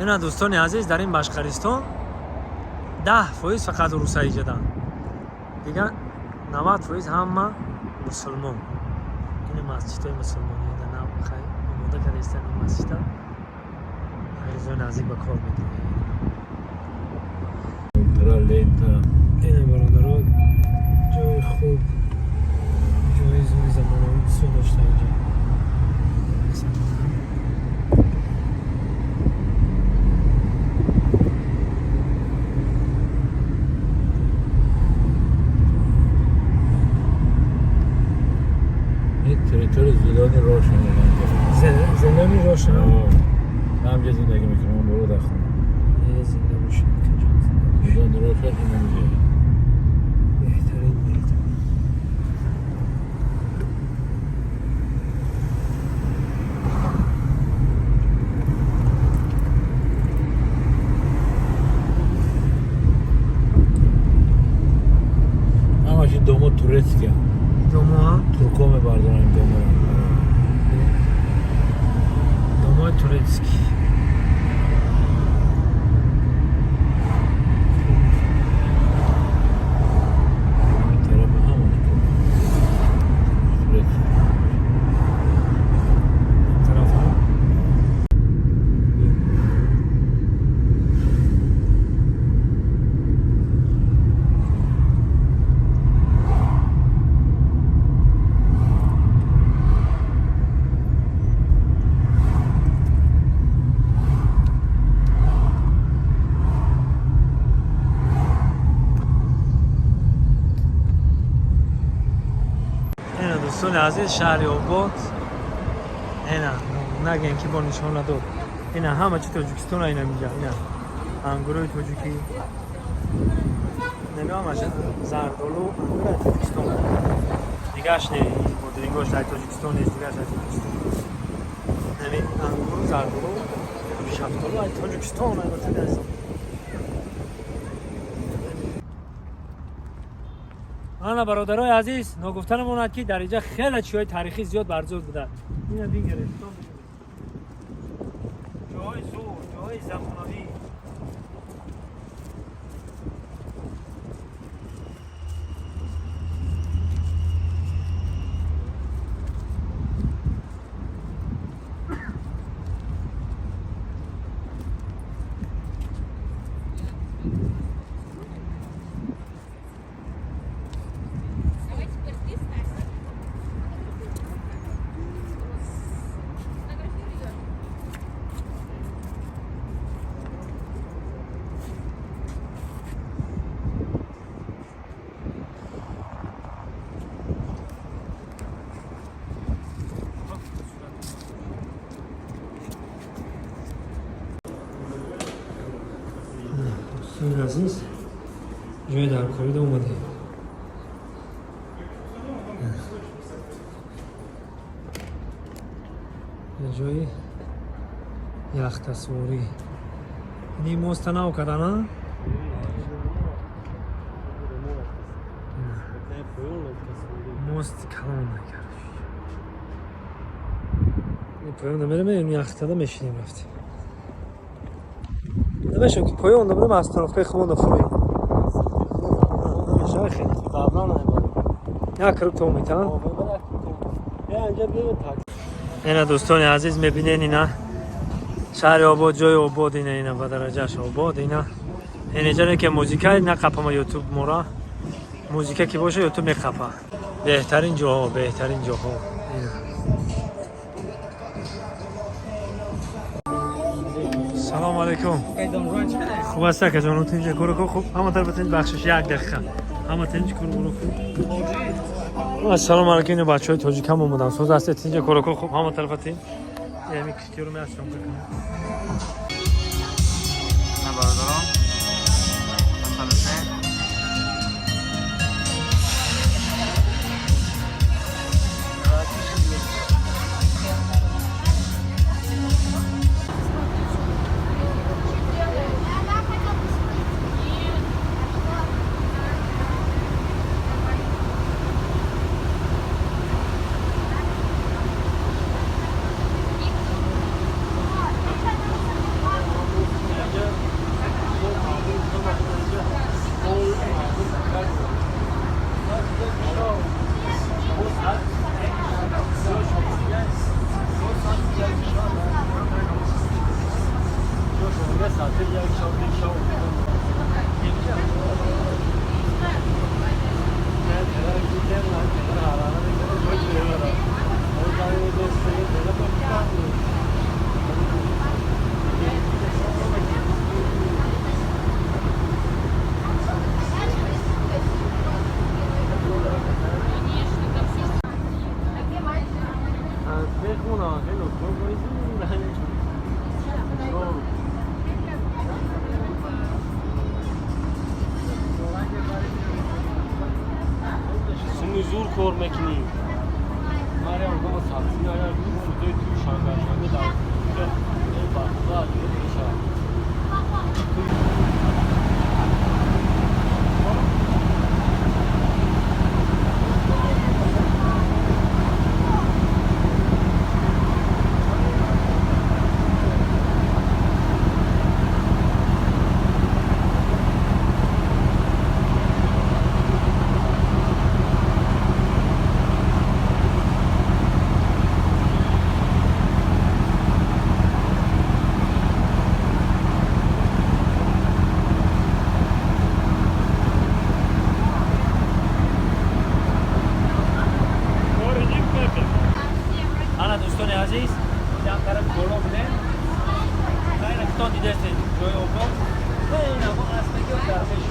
Ина, дӯстони азиз, дар ин Башқаристон 10% фақат руса иҷаданд, дигар 90% ҳама мусулмон. Ин масҷидҳои мусулмонӣ омода карда истанд. Ин масҷида рӯзои наздик ба кор медиҳад. Лента. Ина, бародарон, ҷои хуб, ҷои зури замонавӣ бисёр дошта инҷо. Ин территория зиндони Рошан. Зиндони Рошан. Ман ҳамҷа зиндагӣ мекунам, ман боло дар хона. Зинда бошед, акаҷон, зинда бошед. Зиндони Рошан ин ҳамҷа. Беҳтарин, беҳтарин. Ҳамаш ин домо турецкия. Домоа? Турко мебардоранд ин доморо. Домои турецкий. Ин тараф ҳамаш турецкий. Ин тарафа. Ина, дӯстони азиз, шаҳри Обод. Ина, нагем ки бо нишон надод. Ина, ҳама чи Тоҷикистона, ина инҷа, ина ангурои тоҷикӣ, намеамаш зардолу, ангураи Тоҷикистон. Дигаш не, бодирингош дар Тоҷикистон нест, дигаш дар Тоҷикистон. Нами ангуру, зардолу, шафтолу ай Тоҷикистон, ай ватани азиз. Ана, бародарои азиз, ногуфта намонад, ки дар инҷа хеле чиҳои таърихӣ зиёд барзуд буданд. Ина бингаред, ҷоҳои зур, ҷоҳои замонавӣ. Давай теперь ты, Стась. Сфотографируй её. Дӯстони азиз, ҷои даркорида омадем. Ҷои яхтасворӣ. Ини моста нав кардана. Мост калон накард. Поён намерем, яхтада мешинем, рафтем. Намешав ки поён набарем, остановкаи худмон нафурем. Намешава хеле. Як круг то метавон. Ина, дӯстони азиз, мебинен, ина шаҳри Обод, ҷои обод, ина, ина ба дараҷааш обод. Ина инҷа ки музика нақапама, Ютуб мора, музика ки боша, Ютуб меқапа. Беҳтарин ҷоҳо, беҳтарин ҷоҳо, ина. Салому алайкум, хуб аст, акаҷон? Инҷа кору хуб, ҳама тараф бахшиш, як дақиқа, ҳама тинҷ, кору хуб. Ассалому алайкум, ина бачаҳои тоҷик ҳам омадан. Соз ҳастед, инҷа кору хуб, ҳама тарафа тинҷ. Ями киштиро меасём кунам. Бародарон, Ҳасан. Зур кор мекунӣ. Ана, дӯстони азиз, ҷамъ тараф боло будем. То дидестед ҷои обо. Инамо аспаки дар пеш.